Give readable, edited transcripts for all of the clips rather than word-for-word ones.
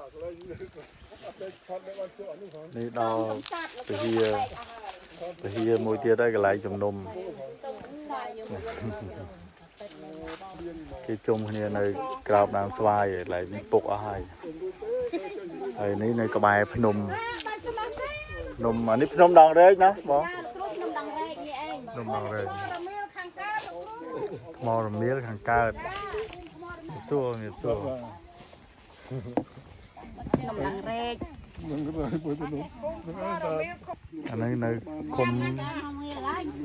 នេះដល់ពហិពហិមួយទៀតហើយកន្លែងជំនុំគេជុំគ្នានៅក្រោបដើមស្វាយកន្លែងនេះពុកអស់ហើយហើយនេះនៅក្បែរភ្នំភ្នំអានេះភ្នំដងរែកណាបង គ្រូខ្ញុំដងរែកនេះឯង ភ្នំដងរែក រមៀលខាងកើត ថ្មរមៀលខាងកើតសួរមានសួរ ខ្ញុំដងរែក អានេះនៅឃុំ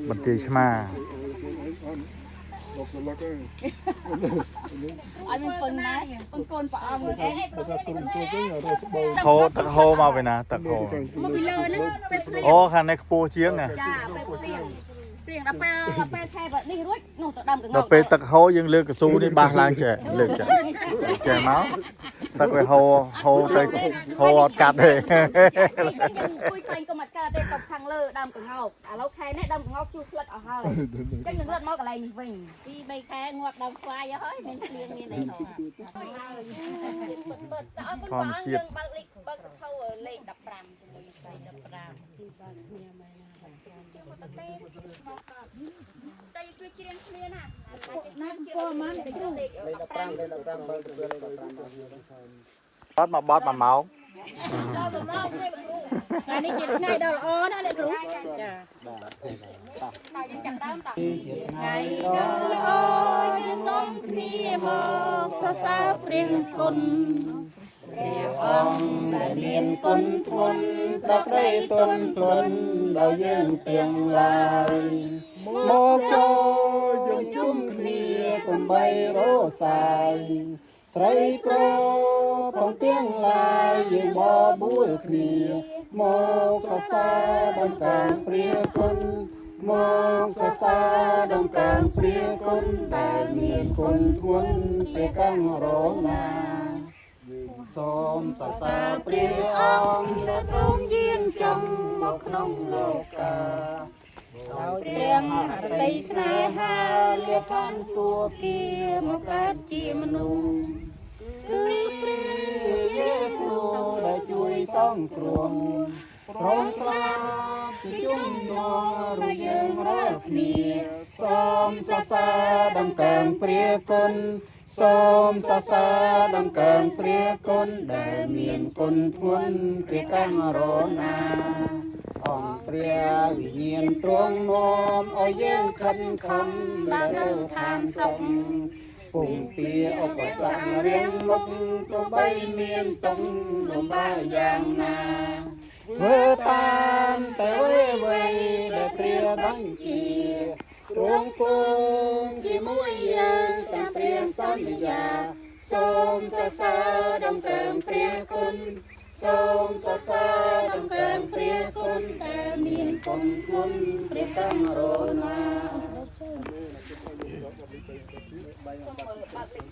បន្ទាយឆ្មា ឲ្យមានពឹងណាពឹងកូនព្រះអង្គ ហូរទឹកហូរមកពីណាទឹកហូរ មកពីលើហ្នឹងពេលភ្លៀង អូខាងនេះខ្ពស់ជាងណា ចាពេលភ្លៀងភ្លៀងដល់ពេលដល់ពេលខែបែបនេះរួចនោះទៅដើមកង ដល់ពេលទឹកហូរយើងលើកកស៊ូនេះបាសឡើងចេះលើកចេះចេះមកទឹកវាហូរហូរទៅហូរអត់កាត់ទេ យើងអង្គុយខ្លែងក៏មិនកើតទេទៅខាងលើដើមកងោកឥឡូវខែនេះដើមកងោកជួសស្លឹកអស់ហើយអញ្ចឹងយើងរត់មកកន្លែងនេះវិញ ពីរបីខែងាប់ដើមខ្វាយហើយមានភ្លៀងមានអីហ៎ ពិតតែអរគុណព្រះអង្គយើងបើកលេខបើកសភៅលេខ15ជាមួយនឹងស្រី15ជឿមកទៅទេតែយើងជួយច្រៀងគ្នាណាណាពណ៌មិនទៅលេខ15 បាត់មកបាត់មួយម៉ោង ថ្ងៃនេះជាថ្ងៃដ៏ល្អណាស់អ្នកគ្រូចា តើយើងចាប់ដើមតើ ថ្ងៃដ៏ល្អយើងនាំគ្នាមកសរសើរព្រះគុណព្រះអង្គដែលមានគុណធ្ងន់ ដល់ក្តីទន់ភ្លន់ដល់យើងទាំងឡាយមកចូលយើងជុំគ្នាកុំបីរសាយស្រីប្រុសផងទាំងឡាយយើងបបួលគ្នាមកសរសើរដំកាងព្រះគុណមកសរសើរដំកាងព្រះគុណដែលមានគុណធ្ងន់ព្រះកង្រណា សូមសរសើរព្រះអង្គដែលទ្រង់យាងចុងមកក្នុងលោកាដោយ ព្រះ ព្រះ អតីស្នេហាលាឋានសួគ៌មកកើតជាមនុស្ស គឺព្រះយេស៊ូដែលជួយសង្គ្រោះព្រមស្លាប់ជាជំនួសឬយើងរាល់គ្នាសូមសរសើរដំកើងព្រះគុណសូមសរសើរដំកើងព្រះគុណដែលមានគុណធ្ងន់ព្រះករុណា អង្គព្រះវិញ្ញាណទ្រង់នាំឲ្យយើងខិតខំដើរទៅឋានសុខពុំពីឧបសគ្គរៀងមុខទោះបីមានទុំលំបាកយ៉ាងណាធ្វើតាមតែអ្វីៗដែលព្រះបញ្ជាទ្រង់គង់ជាមួយយើងតាមព្រះសន្យាសូមសរសើរដំកើងព្រះគុណ សូមសរសើរដំកើងព្រះគុណដែលមានគុណធ្ងន់ព្រះករុណា សូមបើកលេខ